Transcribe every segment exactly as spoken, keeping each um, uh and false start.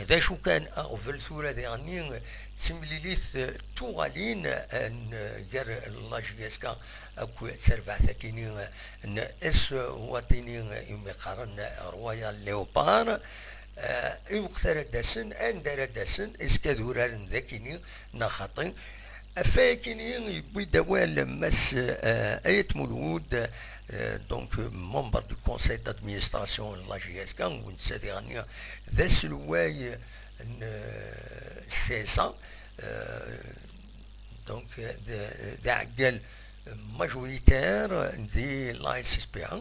D acu kan, aɣbel tura diɣenni d timlilit tuɣalin n gar la J S K akked terbaɛt akini n Eswatini, imi qqaren Royal Leopard. Eh, i weqt ara d-asen, anda ara d-asen, est-ce que ad uraren d akini neɣ xaṭi? Ɣef wayakini yewwi-d awal Mass, eh, Ayat Mulud, eh, donc membre du conseil d'administration n la J S K, u netta diɣenni d aselway n, eh, C S A, eh, donc d, d aɛeggal majoritaire di la S S P A.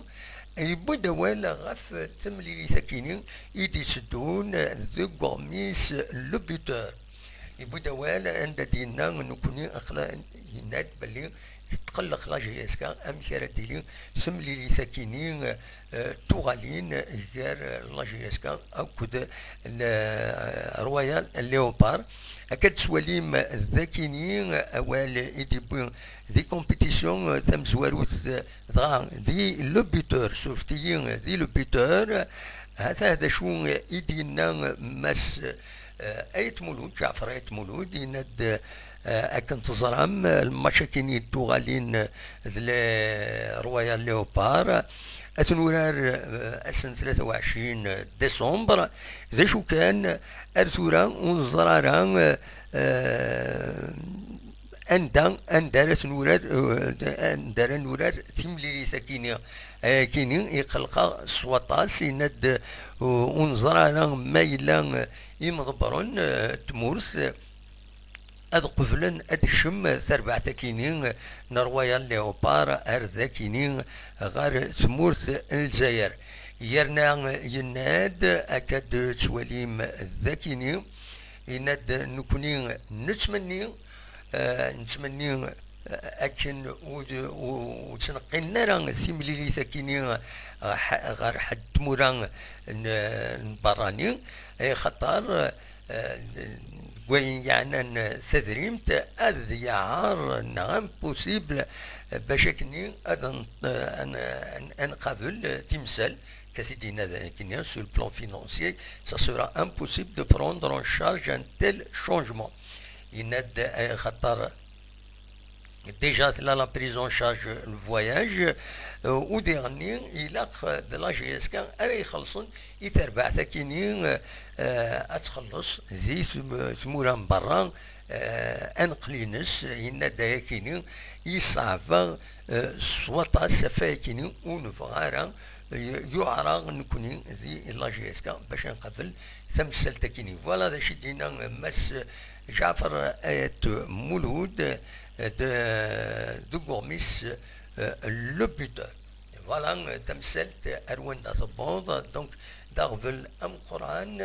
Yewwi-d awal ɣef temlilit akini i d-itteddun deg uɣmis Le Buteur. Yewwi-d awal anda d-yenna, nekkni aqla-, yenna-d belli tetqelleq la J S K amek ara d-tili temlilit akini, eh, tuɣalin gar la J S K akked le Royal Leopard. Akka d-tettwalim d akini awal i d-yewwi di compétition tamezwarut, dɣa di Le Buteur, surfet-iyi, di Le Buteur. Hata d acu i d-yenna Mass, eh, Ayt Mulud, Ǧaɛfer Ayt Mulud, yenna-d, eh, akken teẓram, eh, lmatch akini d tuɣalin d le Royal Leopard, ad ten-nurar, eh, ass n tlata u ɛecrin décembre. D acu kan, ar tura ur neẓra ara, eh, eh, anda, anda ara ten-nurar, eh, anda ara nurar timlilit akini. Akini iqelleq-aɣ s waṭas, yenna-d, eh, ur neẓra ara ma yella, eh, imḍebbren, eh, tmurt, eh, ad qeblen ad tekcem terbaɛt akini n Royal Leopard ar d akini ɣer tmurt n Lezzayer. Yerna yenna-d, akka d-tettwalim d akini, yenna-d, nekkni nettmenni, eh, nettmenni, eh, akken ur, ur, ur ttneqqilen ara timlilit akini, eh, ɣer ḥedd tmura n, n berrani, eh, xaṭer, eh, deg wayen yeɛnan tadrimt, ad yaɛer neɣ impossible, eh, bac akkenni ad n-, ad n-, ad n-, ad nqabel timsal, akka i d-yenna d akkenni, sur le plan financier, ça sera impossible de prendre en charge un tel changement. Yenna-d, eh, xaṭer déjà tella la prise en charge le voyage, euh, u diɣenni ilaq, euh, d la J S K ara ixellṣen i terbaɛt akini, euh, ad txelleṣ di tm-, tmura n berra, euh, aneqqel-ines, yenna-d ayakini, yeṣɛeb, euh, s waṭas, ɣef wayakini ur nebɣa ara, euh, yuɛer-aɣ nekkni di la J S K bac ad nqabel tamsalt akini. Voilà d acu i d-yenna Mass Ǧaɛfer Ayt Mulud, euh, de, deg uɣmis, euh, Le Buteur. Voilà, euh, tamsalt ar wanda tewweḍ, donc d aɣbel ameqqran,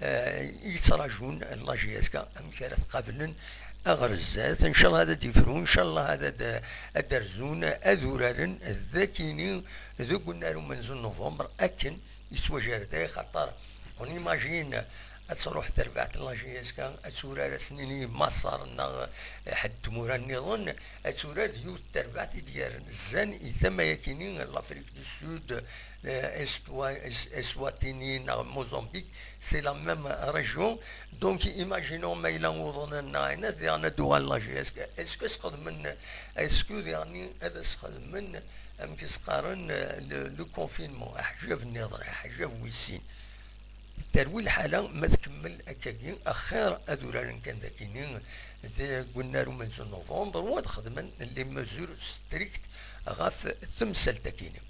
euh, i yettrajun la J S K amek ara t-qablen ɣer zdat. Ncallah ad d-yefru, ncallah ad, ad, ad d-rzun, ad uraren d akini deg unnar umenzu n novembre akken yettwajerred, xaṭer on imagine ad truḥ terbaɛt n la J S K, ad turar, ad s-nini, Maṣer neɣ ḥedd tmura nniḍen, ad turar d yiwet terbaɛt i d-yerren zzan i tama-yakini, l'Afrique du Sud, eh, Eswa-, Es-, Eswatini neɣ Mozambique, c'est la même région. Donc, imaginons ma yella uḍnen neɣ ayen, ad diɣen ad d-uɣalen la J S K. Est-ce que sxedmen, est-ce que diɣen ad sxedmen, amek i s-qqaren, eh, le, le confinement, aḥjab nniḍen, aḥjab wis sin? Terwi lḥala ma tkemmel akkagi, axir ad uraren kan d akini deg unnar umenzu n novembre, u ad xedmen les mesures strictes ɣef temsalt akini.